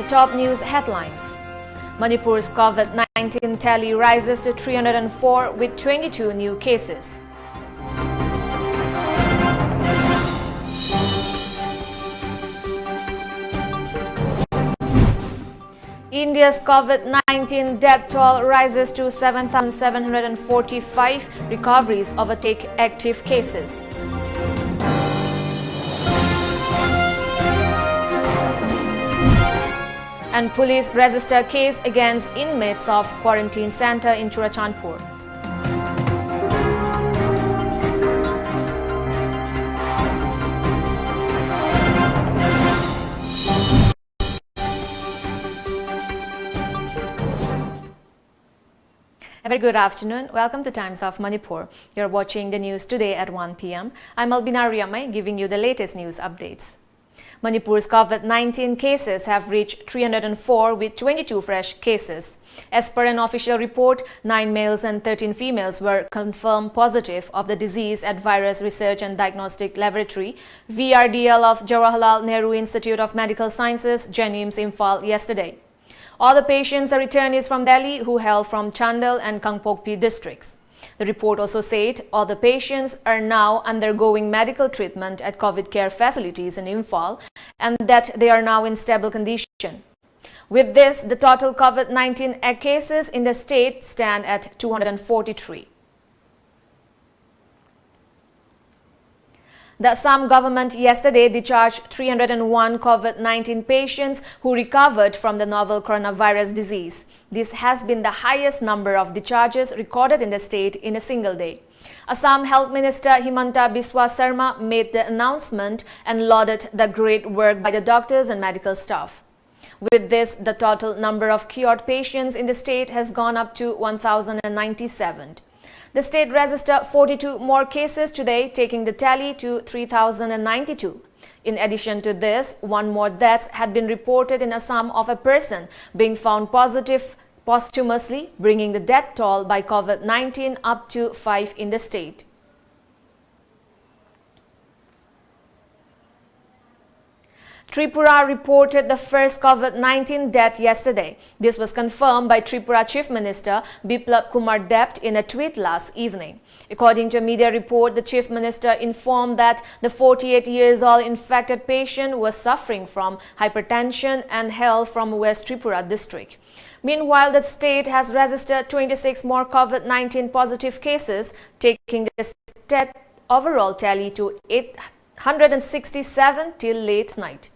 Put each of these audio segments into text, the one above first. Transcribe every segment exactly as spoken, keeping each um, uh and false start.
top news headlines. Manipur's COVID nineteen tally rises to three hundred and four with twenty-two new cases. India's COVID nineteen death toll rises to seven thousand seven hundred and forty-five, recoveries overtake active cases. And police register case against inmates of quarantine center in Churachandpur. A very good afternoon. Welcome to Times of Manipur. You're watching the news today at one p m. I'm Albina Riamai, giving you the latest news updates. Manipur's COVID nineteen cases have reached three hundred and four, with twenty-two fresh cases. As per an official report, nine males and thirteen females were confirmed positive of the disease at Virus Research and Diagnostic Laboratory, V R D L, of Jawaharlal Nehru Institute of Medical Sciences, JNIMS, Imphal yesterday. All the patients are returnees from Delhi who hail from Chandel and Kangpokpi districts. The report also said all the patients are now undergoing medical treatment at COVID care facilities in Imphal and that they are now in stable condition. With this, the total COVID nineteen cases in the state stand at two hundred and forty-three. The Assam government yesterday discharged three hundred and one COVID nineteen patients who recovered from the novel coronavirus disease. This has been the highest number of discharges recorded in the state in a single day. Assam Health Minister Himanta Biswa Sarma made the announcement and lauded the great work by the doctors and medical staff. With this, the total number of cured patients in the state has gone up to one thousand and ninety-seven. The state registered forty-two more cases today, taking the tally to three thousand and ninety-two. In addition to this, one more death had been reported in Assam of a person being found positive posthumously, bringing the death toll by COVID nineteen up to five in the state. Tripura reported the first COVID nineteen death yesterday. This was confirmed by Tripura Chief Minister Biplab Kumar Deb in a tweet last evening. According to a media report, the Chief Minister informed that the forty-eight years old infected patient was suffering from hypertension and hailed from West Tripura district. Meanwhile, the state has registered twenty-six more COVID nineteen positive cases, taking the state overall tally to eight hundred sixty-seven till late night.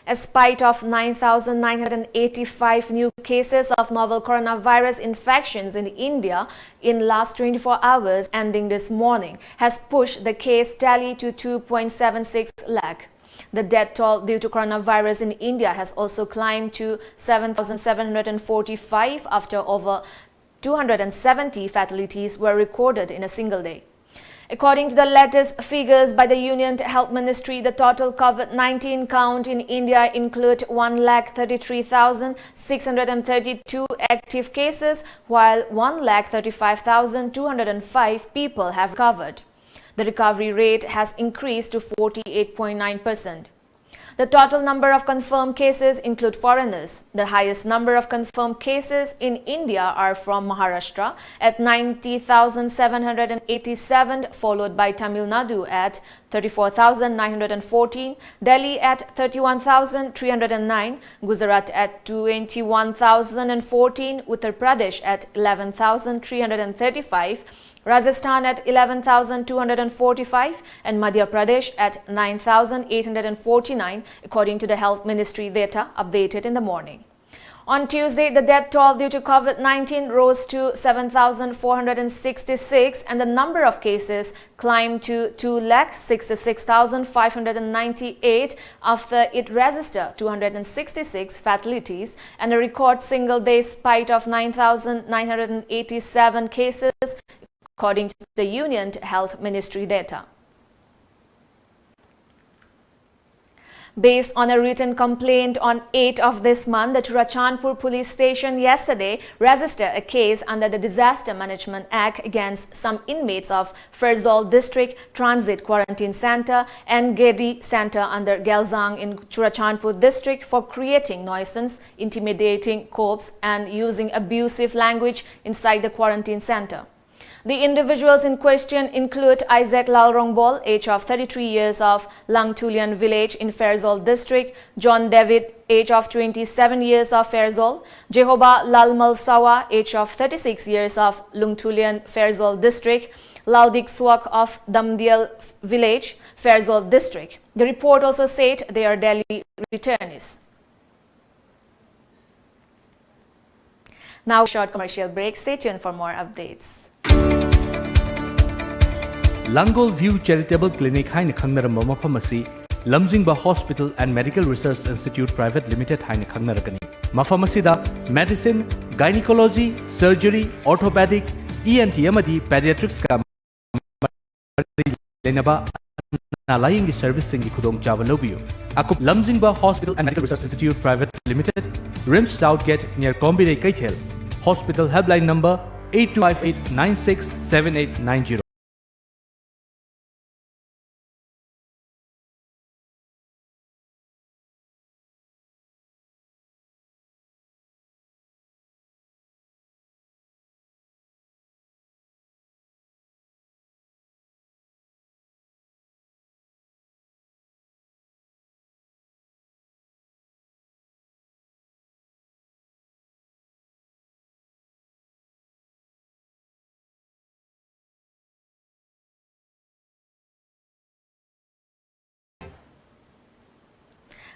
In spite of nine thousand nine hundred eighty-five new cases of novel coronavirus infections in India in last twenty-four hours ending this morning has pushed the case tally to two point seven six lakh. The death toll due to coronavirus in India has also climbed to seven thousand seven hundred forty-five after over two hundred seventy fatalities were recorded in a single day. According to the latest figures by the Union Health Ministry, the total COVID nineteen count in India include one lakh thirty-three thousand six hundred thirty-two active cases, while one lakh thirty-five thousand two hundred five people have recovered. The recovery rate has increased to forty-eight point nine percent. The total number of confirmed cases include foreigners. The highest number of confirmed cases in India are from Maharashtra at ninety thousand seven hundred eighty-seven, followed by Tamil Nadu at thirty-four thousand nine hundred fourteen, Delhi at thirty-one thousand three hundred nine, Gujarat at twenty-one thousand fourteen, Uttar Pradesh at eleven thousand three hundred thirty-five, Rajasthan at eleven thousand two hundred forty-five, and Madhya Pradesh at nine thousand eight hundred forty-nine, according to the Health Ministry data updated in the morning. On Tuesday, the death toll due to COVID nineteen rose to seven thousand four hundred sixty-six, and the number of cases climbed to two lakh sixty-six thousand five hundred ninety-eight after it registered two hundred sixty-six fatalities and a record single day spike of nine thousand nine hundred eighty-seven cases, according to the Union Health Ministry data. Based on a written complaint on eighth of this month, the Churachandpur Police Station yesterday registered a case under the Disaster Management Act against some inmates of Pherzawl District Transit Quarantine Center and Gedi Center under Gelzang in Churachandpur District for creating nuisance, intimidating cops, and using abusive language inside the quarantine center. The individuals in question include Isaac Lalrongbol, age of thirty-three years, of Langtulian village in Pherzawl district, John David, age of twenty-seven years, of Pherzawl, Jehovah Lalmalsawa, age of thirty-six years, of Lungtulian, Pherzawl district, Laldik Swak of Damdial village, Pherzawl district. The report also said they are Delhi returnees. Now, short commercial break. Stay tuned for more updates. Langol view charitable clinic ꯍꯥꯏꯅ ꯈꯪꯅꯔꯝꯕ ꯃꯐꯝ ꯑꯁꯤ Lamjingba hospital and medical research institute private limited ꯍꯥꯏꯅ ꯈꯪꯅꯔꯒꯅꯤ꯫ ꯃꯐꯝ ꯑꯁꯤꯗ medicine, gynaecology, surgery, orthopaedic, E N T ꯑꯃꯗꯤ ꯄꯦꯗꯤꯌꯥꯇ꯭ꯔꯤꯛꯁꯀ ꯃꯔꯤ ꯂꯩꯅꯕ ꯑꯅꯥ ꯂꯥꯌꯦꯡꯒꯤ ꯁꯔꯚꯤꯁꯁꯤꯡꯒꯤ ꯈꯨꯗꯣꯡꯆꯥꯕ ꯂꯧꯕꯤꯌꯨ꯫ ꯑꯀꯨꯞ Lamjingba hospital and medical research institute private limited, RIMS south gate, near Kombirei Keithel. Hospital helpline number eight two five eight nine six seven eight nine zero꯫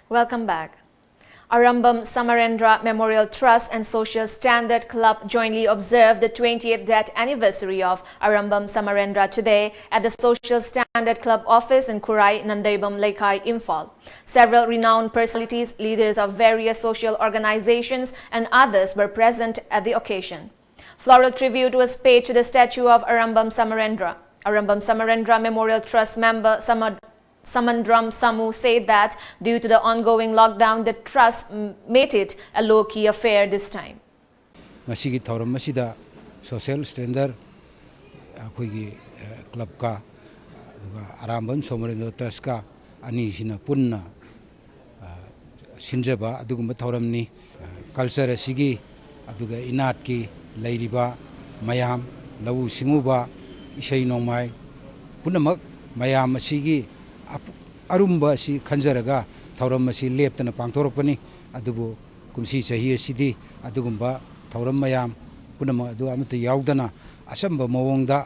Welcome back. Arambam Samarendra Memorial Trust and Social Standard Club jointly observed the twentieth death anniversary of Arambam Samarendra today at the Social Standard Club office in Khurai, Nandeibam Leikai, Imphal. Several renowned personalities, leaders of various social organizations, and others were present at the occasion. Floral tribute was paid to the statue of Arambam Samarendra. Arambam Samarendra Memorial Trust member Samad Samandram Samu said that due to the ongoing lockdown, the trust m- made it a low-key affair this time. ꯉꯁꯤꯒꯤ ꯊꯧꯔꯝ ꯑꯁꯤꯗ social strength ꯑꯩꯈꯣꯏꯒꯤ clubꯀ ꯑꯗꯨꯒ ꯑꯔꯥꯝꯕꯝ ꯁꯣꯃꯔꯦꯟꯗ꯭ꯔ trustꯀ ꯑꯅꯤꯁꯤꯅ ꯄꯨꯟꯅ ꯁꯤꯟꯖꯕ ꯑꯗꯨꯒꯨꯝꯕ ꯊꯧꯔꯝꯅꯤ꯫ Culture ꯑꯁꯤꯒꯤ ꯑꯗꯨꯒ ꯏꯅꯥꯠꯀꯤ ꯂꯩꯔꯤꯕ ꯃꯌꯥꯝ, ꯂꯧꯎ ꯁꯤꯡꯎꯕ, ꯏꯁꯩ ꯅꯣꯡꯃꯥꯏ ꯄꯨꯝꯅꯃꯛ ꯃꯌꯥꯝ ꯑꯁꯤꯒꯤ ꯑꯄꯨ- ꯑꯔꯨꯝꯕ ꯑꯁꯤ ꯈꯟꯖꯔꯒ ꯊꯧꯔꯝ ꯑꯁꯤ ꯂꯦꯞꯇꯅ ꯄꯥꯡꯊꯣꯔꯛꯄꯅꯤ꯫ ꯑꯗꯨꯕꯨ ꯀꯨꯝꯁꯤ ꯆꯍꯤ ꯑꯁꯤꯗꯤ ꯑꯗꯨꯒꯨꯝꯕ ꯊꯧꯔꯝ ꯃꯌꯥꯝ ꯄꯨꯝꯅꯃꯛ ꯑꯗꯨ ꯑꯃꯠꯇ ꯌꯥꯎꯗꯅ ꯑꯆꯝꯕ ꯃꯑꯣꯡꯗ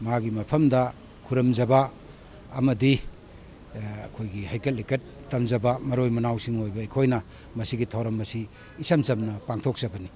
ꯃꯥꯒꯤ ꯃꯐꯝꯗ ꯈꯨꯔꯨꯝꯖꯕ ꯑꯃꯗꯤ ꯑꯩꯈꯣꯏꯒꯤ ꯍꯩꯀꯠ ꯂꯤꯀꯠ ꯇꯝꯖꯕ ꯃꯔꯣꯏ ꯃꯅꯥꯎꯁꯤꯡ ꯑꯣꯏꯕ ꯑꯩꯈꯣꯏꯅ ꯃꯁꯤꯒꯤ ꯊꯧꯔꯝ ꯑꯁꯤ ꯏꯆꯝ ꯆꯝꯅ ꯄꯥꯡꯊꯣꯛꯆꯕꯅꯤ꯫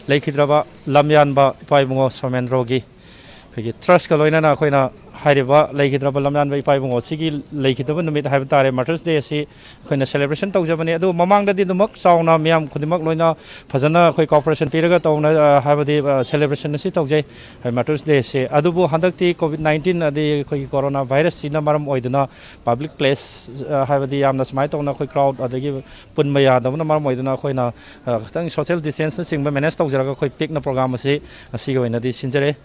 ꯂꯩꯈꯤꯗ꯭ꯔꯕ ꯂꯝꯌꯥꯟꯕ ꯏꯄꯥ ꯏꯕꯨꯡꯉꯣ ꯁꯣꯃꯦꯟꯗ꯭ꯔꯣꯒꯤ ꯑꯩꯈꯣꯏꯒꯤ trustꯀ ꯂꯣꯏꯅꯅ ꯑꯩꯈꯣꯏꯅ ꯍꯥꯏꯔꯤꯕ ꯂꯩꯈꯤꯗ꯭ꯔꯕ ꯂꯝꯌꯥꯟꯕ ꯏꯄꯥ ꯏꯕꯨꯡꯉꯣ ꯑꯁꯤꯒꯤ ꯂꯩꯈꯤꯗꯕ ꯅꯨꯃꯤꯠ ꯍꯥꯏꯕ ꯇꯥꯔꯦ, Martyrs Day ꯑꯁꯤ ꯑꯩꯈꯣꯏꯅ celebration ꯇꯧꯖꯕꯅꯤ꯫ ꯑꯗꯨ ꯃꯃꯥꯡꯗꯗꯤ ꯑꯗꯨꯃꯛ ꯆꯥꯎꯅ ꯃꯤꯌꯥꯝ ꯈꯨꯗꯤꯡꯃꯛ ꯂꯣꯏꯅ ꯐꯖꯅ ꯑꯩꯈꯣꯏ cooperation ꯄꯤꯔꯒ ꯇꯧꯅ, ꯑ, ꯍꯥꯏꯕꯗꯤ, ꯑ, celebration ꯑꯁꯤ ꯇꯧꯖꯩ, ꯑ, Martyrs Day ꯑꯁꯤ꯫ ꯑꯗꯨꯕꯨ ꯍꯟꯗꯛꯇꯤ COVID nineteen ꯑꯗꯩ ꯑꯩꯈꯣꯏꯒꯤ corona virusꯁꯤꯅ ꯃꯔꯝ ꯑꯣꯏꯗꯨꯅ public place, ꯑ, ꯍꯥꯏꯕꯗꯤ ꯌꯥꯝꯅ ꯁꯨꯃꯥꯏꯅ ꯇꯧꯅ ꯑꯩꯈꯣꯏ crowd ꯑꯗꯒꯤ ꯄꯨꯟꯕ ꯌꯥꯗꯕꯅ ꯃꯔꯝ ꯑꯣꯏꯗꯨꯅ ꯑꯩꯈꯣꯏꯅ, ꯑ, ꯈꯤꯇꯪ social distanceꯅꯆꯤꯡꯕ manage ꯇꯧꯖꯔꯒ ꯑꯩꯈꯣꯏ ꯄꯤꯛꯅ program ꯑꯁꯤ ꯉꯁꯤꯒꯤ ꯑꯣꯏꯅꯗꯤ ꯁꯤꯟꯖꯔꯦ꯫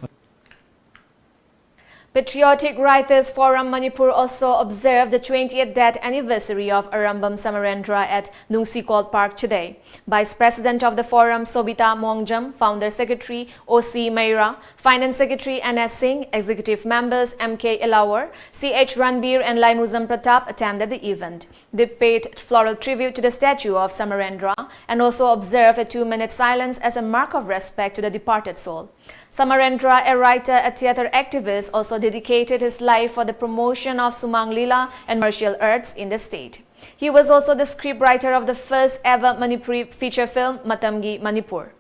Patriotic Writers Forum Manipur also observed the twentieth death anniversary of Arambam Samarendra at Nungsikol Park today. Vice President of the Forum, Sobita Mongjam, Founder Secretary, O C Meira, Finance Secretary, N S Singh, Executive Members, M K Ilawar, C H Ranbir, and Laimuzam Pratap attended the event. They paid floral tribute to the statue of Samarendra and also observed a two-minute silence as a mark of respect to the departed soul. Samarendra, a writer, a theatre activist, also dedicated his life for the promotion of Sumang Lila and martial arts in the state. He was also the scriptwriter of the first ever Manipuri feature film, Matamgi Manipur.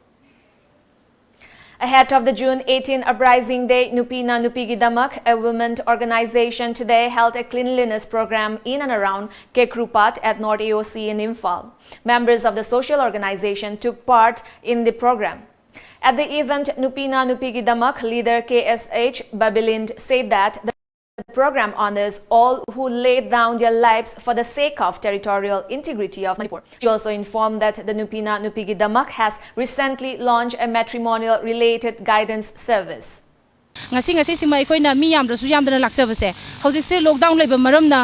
Ahead of the June eighteen Uprising Day, Nupina Nupigidamak, a women organization, today held a cleanliness program in and around Kekrupat at North A O C in Imphal. Members of the social organization took part in the program. At the event, Nupina Nupigidamak leader K S H Babilind said that the program honors all who laid down their lives for the sake of territorial integrity of Manipur. She also informed that the Nupina Nupigidamak has recently launched a matrimonial related guidance service. ꯉꯁꯤ ꯉꯁꯤꯁꯤꯃ ꯑꯩꯈꯣꯏꯅ ꯃꯤ ꯌꯥꯝꯗ꯭ꯔꯁꯨ ꯌꯥꯝꯗꯅ ꯂꯥꯛꯆꯕꯁꯦ, ꯍꯧꯖꯤꯛꯁꯦ lockdown ꯂꯩꯕ ꯃꯔꯝꯅ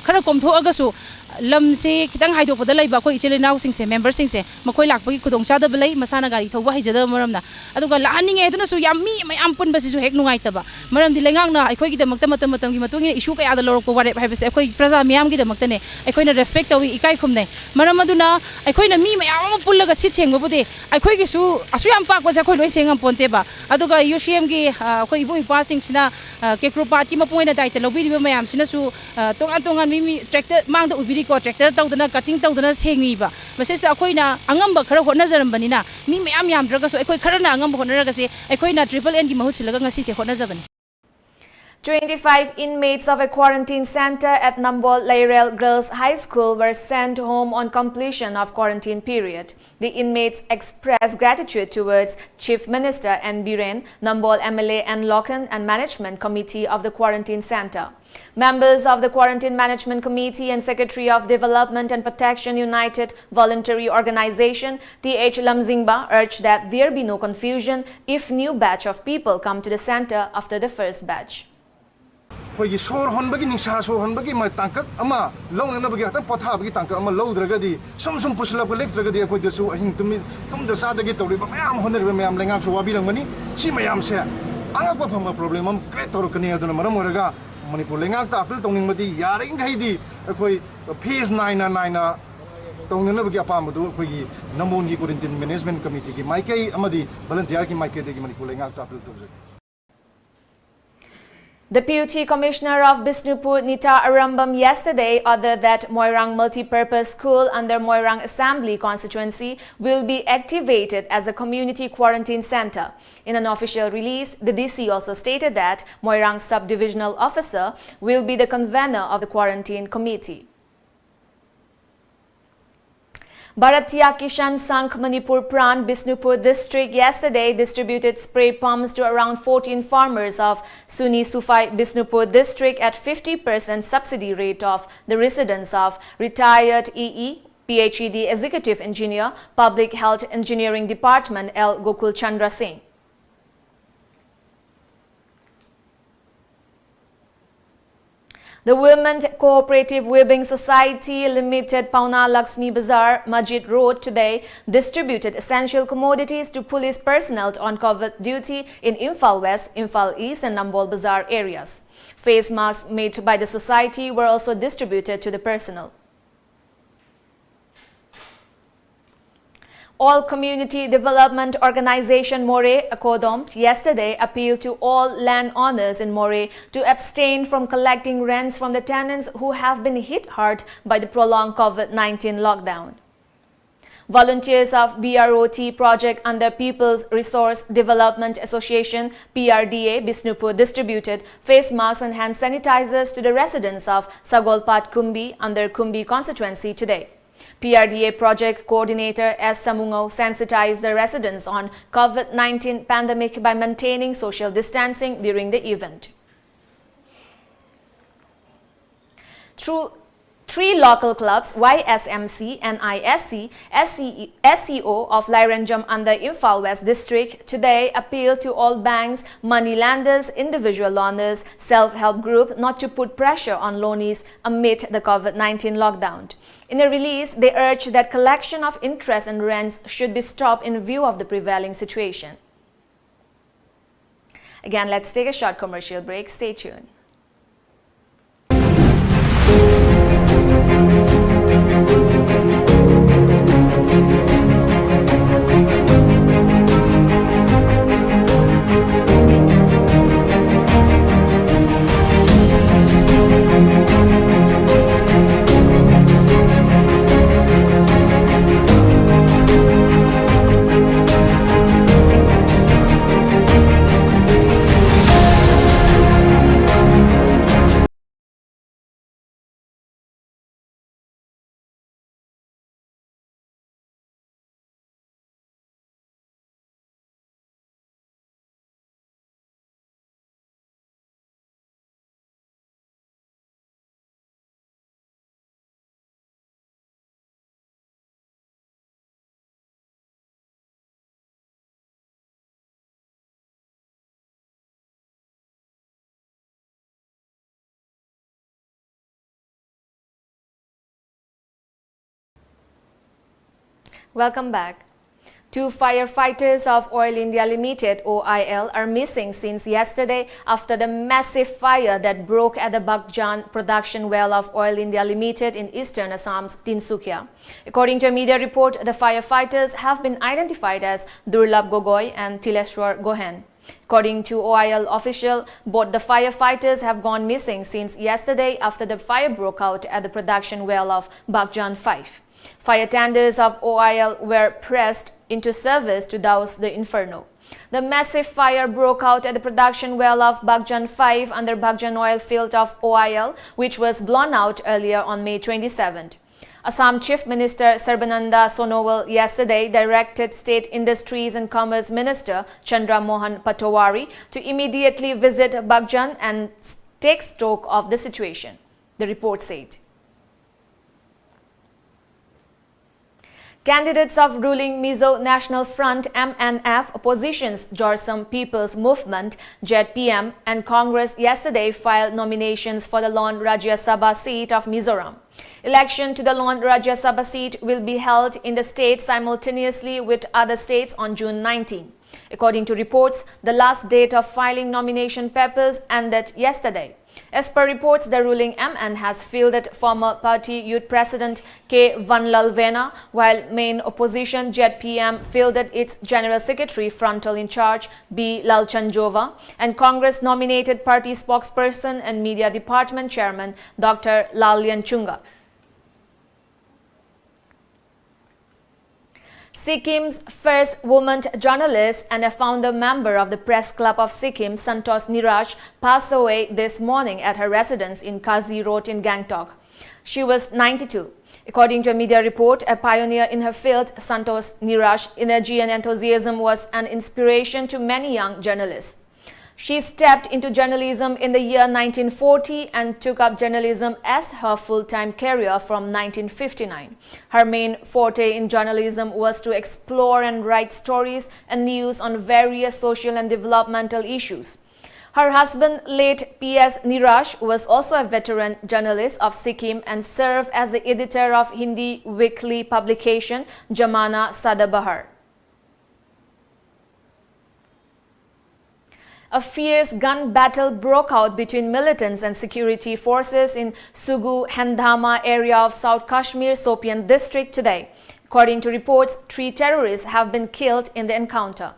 ꯈꯔ ꯀꯣꯝꯊꯣꯛꯑꯒꯁꯨ, ꯂꯝꯁꯦ ꯈꯤꯇꯪ ꯍꯥꯏꯗꯣꯛꯄꯗ ꯂꯩꯕ ꯑꯩꯈꯣꯏ ꯏꯆꯤꯜ ꯏꯅꯥꯎꯁꯤꯡꯁꯦ, ꯃꯦꯝꯕꯔꯁꯤꯡꯁꯦ, ꯃꯈꯣꯏ ꯂꯥꯛꯄꯒꯤ ꯈꯨꯗꯣꯡꯆꯥꯗꯕ ꯂꯩ, ꯃꯁꯥꯅ ꯒꯥꯔꯤ ꯊꯧꯕ ꯍꯩꯖꯗꯕ ꯃꯔꯝꯅ꯫ ꯑꯗꯨꯒ ꯂꯥꯛꯍꯟꯅꯤꯡꯉꯦ ꯍꯥꯏꯗꯨꯅꯁꯨ ꯌꯥꯝ ꯃꯤ ꯃꯌꯥꯝ ꯄꯨꯟꯕꯁꯤꯁꯨ ꯍꯦꯛ ꯅꯨꯡꯉꯥꯏꯇꯕ꯫ ꯃꯔꯝꯗꯤ ꯂꯩꯉꯥꯛꯅ ꯑꯩꯈꯣꯏꯒꯤꯗꯃꯛꯇ ꯃꯇꯝ ꯃꯇꯝꯒꯤ ꯃꯇꯨꯡ ꯏꯟꯅ ꯏꯁꯨ ꯀꯌꯥꯗ ꯂꯧꯔꯛꯄ ꯋꯥꯔꯦꯞ ꯍꯥꯏꯕꯁꯦ ꯑꯩꯈꯣꯏ ꯄ꯭ꯔꯖꯥ ꯃꯤꯌꯥꯝꯒꯤꯗꯃꯛꯇꯅꯦ꯫ ꯑꯩꯈꯣꯏꯅ ꯔꯦꯁꯄꯦꯛ ꯇꯧꯏ, ꯏꯀꯥꯏ ꯈꯨꯝꯅꯩ꯫ ꯃꯔꯝ ꯑꯗꯨꯅ ꯑꯩꯈꯣꯏꯅ ꯃꯤ ꯃꯌꯥꯝ ꯑꯃ ꯄꯨꯜꯂꯒ ꯁꯤꯠ ꯁꯦꯡꯕꯕꯨꯗꯤ, ꯑꯩꯈꯣꯏꯒꯤꯁꯨ ꯑꯁꯨꯛ ꯌꯥꯝ ꯄꯥꯛꯄꯁꯦ ꯑꯩꯈꯣꯏ ꯂꯣꯏ ꯁꯦꯡꯉꯝꯄꯣꯟꯇꯦꯕ꯫ ꯑꯗꯨꯒ ꯌꯨ ꯁꯤ ꯑꯦꯝꯒꯤ ꯑꯩꯈꯣꯏ ꯏꯕꯨꯡ ꯏꯄ꯭ꯋꯥꯁꯤꯡꯁꯤꯅ ꯀꯦꯀ꯭ꯔꯣꯄꯥꯠꯀꯤ ꯃꯄꯨꯡ ꯑꯣꯏꯅ ꯗꯥꯏꯇ ꯂꯧꯕꯤꯔꯤꯕ ꯃꯌꯥꯝꯁꯤꯅꯁꯨ ꯇꯣꯉꯥꯟ ꯇꯣꯉꯥꯟꯕ ꯃꯤ, ꯇ꯭ꯔꯦꯛꯇꯔ ꯃꯥꯡꯗ ꯎꯕꯤꯔꯤꯀꯣ, ꯇ꯭ꯔꯦꯛꯇꯔ ꯇꯧꯗꯅ, ꯀꯇꯤꯡ ꯇꯧꯗꯅ ꯁꯦꯡꯉꯤꯕ꯫ ꯃꯁꯤꯁꯤꯗ ꯑꯩꯈꯣꯏꯅ ꯑꯉꯝꯕ ꯈꯔ ꯍꯣꯠꯅꯖꯔꯝꯕꯅꯤꯅ, ꯃꯤ ꯃꯌꯥꯝ ꯌꯥꯝꯗ꯭ꯔꯒꯁꯨ ꯑꯩꯈꯣꯏ ꯈꯔꯅ ꯑꯉꯝꯕ ꯍꯣꯠꯅꯔꯒꯁꯦ, ꯑꯩꯈꯣꯏꯅ ꯇ꯭ꯔꯤꯄꯜ ꯑꯦꯟꯒꯤ ꯃꯍꯨꯠ ꯁꯤꯜꯂꯒ ꯉꯁꯤꯁꯦ ꯍꯣꯠꯅꯖꯕꯅꯤ꯫ Twenty-five inmates of a quarantine center at Nambol Leirel Girls High School were sent home on completion of quarantine period. The inmates expressed gratitude towards Chief Minister N Biren, Nambol M L A N Lokhan, and management committee of the quarantine center. Members of the Quarantine Management Committee and Secretary of Development and Protection United Voluntary Organization, T H Lamzingba, urged that there be no confusion if new batch of people come to the center after the first batch. ꯑꯩꯈꯣꯏꯒꯤ ꯁꯣꯔ ꯍꯣꯟꯕꯒꯤ, ꯅꯤꯡꯁꯥ ꯁꯣꯔ ꯍꯣꯟꯕꯒꯤ ꯃ-, ꯇꯥꯡꯀꯛ ꯑꯃ ꯂꯧꯅꯅꯕꯒꯤ, ꯉꯥꯛꯇꯪ ꯄꯣꯊꯥꯕꯒꯤ ꯇꯥꯡꯀꯛ ꯑꯃ ꯂꯧꯗ꯭ꯔꯒꯗꯤ, ꯁꯨꯝ ꯁꯨꯝ ꯄꯨꯁꯤꯜꯂꯛꯄ ꯂꯦꯞꯇ꯭ꯔꯒꯗꯤ, ꯑꯩꯈꯣꯏꯗꯁꯨ ꯑꯍꯤꯡ ꯇꯨꯝꯃꯤ-, ꯇꯨꯝꯗ ꯆꯥꯗꯒꯦ ꯇꯧꯔꯤꯕ ꯃꯌꯥꯝ, ꯍꯣꯠꯅꯔꯤꯕ ꯃꯌꯥꯝ, ꯂꯩꯉꯥꯛꯁꯨ ꯋꯥꯕꯤꯔꯝꯒꯅꯤ꯫ ꯁꯤ ꯃꯌꯥꯝꯁꯦ ꯑꯉꯛꯄ ꯐꯪꯕ ꯄ꯭ꯔꯣꯕ꯭ꯂꯦꯝ ꯑꯃ ꯀ꯭ꯔꯤꯌꯦꯠ ꯇꯧꯔꯛꯀꯅꯤ꯫ ꯑꯗꯨꯅ ꯃꯔꯝ ꯑꯣꯏꯔꯒ ꯃꯅꯤꯄꯨꯔ ꯂꯩꯉꯥꯛꯇ ꯑꯥꯄꯤꯜ ꯇꯧꯅꯤꯡꯕꯗꯤ, ꯌꯥꯔꯤꯈꯩꯗꯤ ꯑꯩꯈꯣꯏ ꯐꯦꯖ ꯅꯥꯏꯅ ꯅꯥꯏꯅ ꯇꯧꯅꯅꯕꯒꯤ ꯑꯄꯥꯝꯕꯗꯨ ꯑꯩꯈꯣꯏꯒꯤ ꯅꯝꯕꯣꯜꯒꯤ ꯀ꯭ꯋꯥꯔꯦꯟꯇꯤꯟ ꯃꯦꯅꯦꯖꯃꯦꯟ ꯀꯃꯤꯇꯤꯒꯤ ꯃꯥꯏꯀꯩ ꯑꯃꯗꯤ ꯚꯣꯂꯨꯟꯇꯤꯌꯔꯒꯤ ꯃꯥꯏꯀꯩꯗꯒꯤ ꯃꯅꯤꯄꯨꯔ ꯂꯩꯉꯥꯛꯇ ꯑꯥꯄꯤꯜ ꯇꯧꯖꯔꯤ꯫ Deputy Commissioner of Bishnupur, Nita Arambam, yesterday ordered that Moirang Multipurpose School under Moirang Assembly Constituency will be activated as a community quarantine center. In an official release, the D C also stated that Moirang Sub-Divisional Officer will be the convener of the quarantine committee. Bharatiya Kishan Sangh Manipur Pran Bishnupur district yesterday distributed spray pumps to around fourteen farmers of Suni Sufai Bishnupur district at fifty percent subsidy rate of the residence of retired E E, P H E D executive engineer, Public Health Engineering Department L Gokul Chandra Singh. The Women Cooperative Weaving Society Limited Pauna Lakshmi Bazar, Masjid Road today distributed essential commodities to police personnel on covered duty in Imphal West, Imphal East and Nambol Bazar areas. Face masks made by the society were also distributed to the personnel. All Community Development Organization Moreh Akodom yesterday appealed to all land owners in Moreh to abstain from collecting rents from the tenants who have been hit hard by the prolonged COVID nineteen lockdown. Volunteers of B R O T project under People's Resource Development Association, P R D A, Bishnupur distributed face masks and hand sanitizers to the residents of Sagolpat Kumbi under Kumbi constituency today. P R D A project coordinator S Samungao sensitized the residents on COVID nineteen pandemic by maintaining social distancing during the event. Through three local clubs, Y S M C, N I S C, S C, S C O of Lairanjam under Imphal West District, today appeal to all banks, money lenders, individual loaners, self-help group not to put pressure on loanees amid the COVID nineteen lockdown. In a release, they urge that collection of interest and rents should be stopped in view of the prevailing situation. Again, let's take a short commercial break. Stay tuned. Welcome back. Two firefighters of Oil India Limited, O I L, are missing since yesterday after the massive fire that broke at the Bakjan production well of Oil India Limited in eastern Assam's Tinsukia. According to a media report, the firefighters have been identified as Durlab Gogoi and Tileshwar Gohen. According to O I L official, both the firefighters have gone missing since yesterday after the fire broke out at the production well of Bakjan five. Fire tenders of O I L were pressed into service to douse the inferno. The massive fire broke out at the production well of Bakjan five under Bakjan oil field of O I L, which was blown out earlier on May twenty-seventh. Assam Chief Minister Sarbananda Sonowal yesterday directed State Industries and Commerce Minister Chandra Mohan Patowary to immediately visit Bakjan and s- take stock of the situation, the report said. Candidates of ruling Mizo National Front, M N F, oppositions Jorsam People's Movement, Z P M, and Congress yesterday filed nominations for the lone Rajya Sabha seat of Mizoram. Election to the lone Rajya Sabha seat will be held in the state simultaneously with other states on June nineteen. According to reports, the last date of filing nomination papers ended yesterday. As per reports, the ruling M N has fielded former party youth president K Vanlalvena, while main opposition Z P M fielded its general secretary frontal in charge B Lalchanjova and Congress nominated party spokesperson and media department chairman Doctor Lallianchunga. Sikkim's first woman journalist and a founder member of the Press Club of Sikkim, Santosh Niraj, passed away this morning at her residence in Kazi Road in Gangtok. She was ninety-two. According to a media report, a pioneer in her field, Santosh Niraj's energy and enthusiasm was an inspiration to many young journalists. She stepped into journalism in the year nineteen forty and took up journalism as her full-time career from nineteen fifty-nine. Her main forte in journalism was to explore and write stories and news on various social and developmental issues. Her husband, late P S Niraj, was also a veteran journalist of Sikkim and served as the editor of Hindi weekly publication Zamana Sadabahar. A fierce gun battle broke out between militants and security forces in Sugu Handama area of South Kashmir, Sopian district today. According to reports, three terrorists have been killed in the encounter.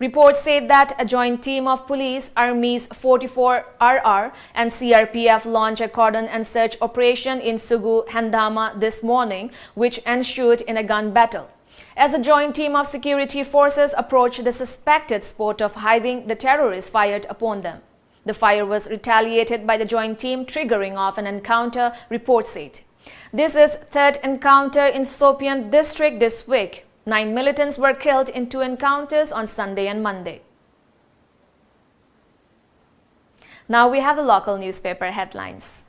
Reports say that a joint team of police, armies forty-four R R and C R P F launched a cordon and search operation in Sugu Handama this morning, which ensued in a gun battle. As a joint team of security forces approached the suspected spot of hiding, the terrorists fired upon them. The fire was retaliated by the joint team, triggering off an encounter, reports said. This is third encounter in Sopian district this week. Nine militants were killed in two encounters on Sunday and Monday. Now we have the local newspaper headlines.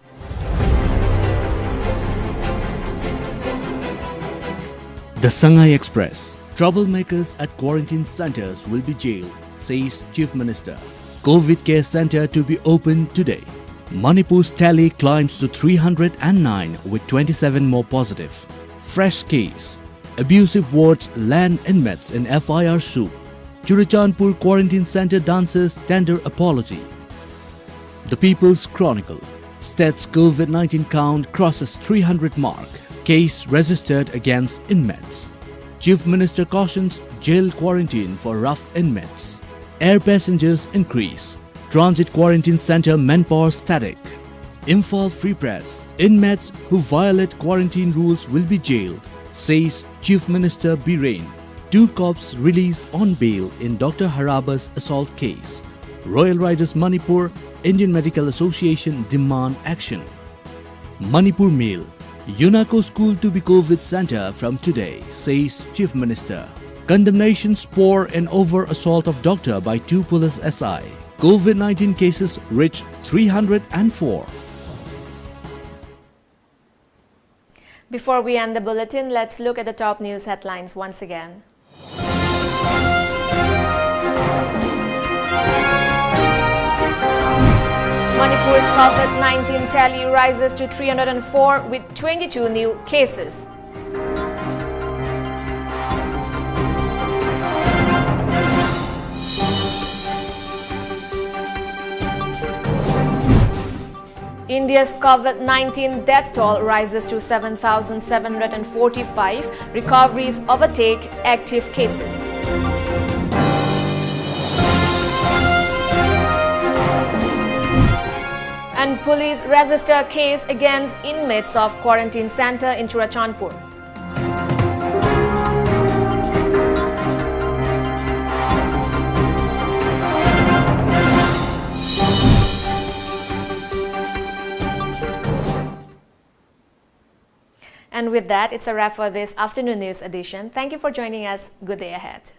The Sangai Express. Troublemakers at quarantine centers will be jailed, says Chief Minister. COVID care center to be opened today. Manipur's tally climbs to three hundred and nine with twenty-seven more positive. Fresh case. Abusive wards land inmates in F I R soup. Churachandpur quarantine center dancers tender apology. The People's Chronicle. State's COVID nineteen count crosses three hundred mark. Case registered against inmates. Chief Minister cautions jail quarantine for rough inmates. Air passengers increase. Transit quarantine center manpower static. Imphal Free Press. Inmates who violate quarantine rules will be jailed, says Chief Minister Biren. Two cops released on bail in Doctor Haraba's assault case. Royal Riders Manipur, Indian Medical Association demand action. Manipur Mail. UNACO school to be COVID center from today, says Chief Minister. Condemnations pour in over assault of doctor by two police S I. COVID nineteen cases reach three hundred and four. Before we end the bulletin, let's look at the top news headlines once again. Manipur's COVID nineteen tally rises to three hundred and four with twenty-two new cases. India's COVID nineteen death toll rises to seven thousand seven hundred and forty-five, recoveries overtake active cases. And police register case against inmates of quarantine center in Churachandpur. And with that, it's a wrap for this afternoon news edition. Thank you for joining us. Good day ahead.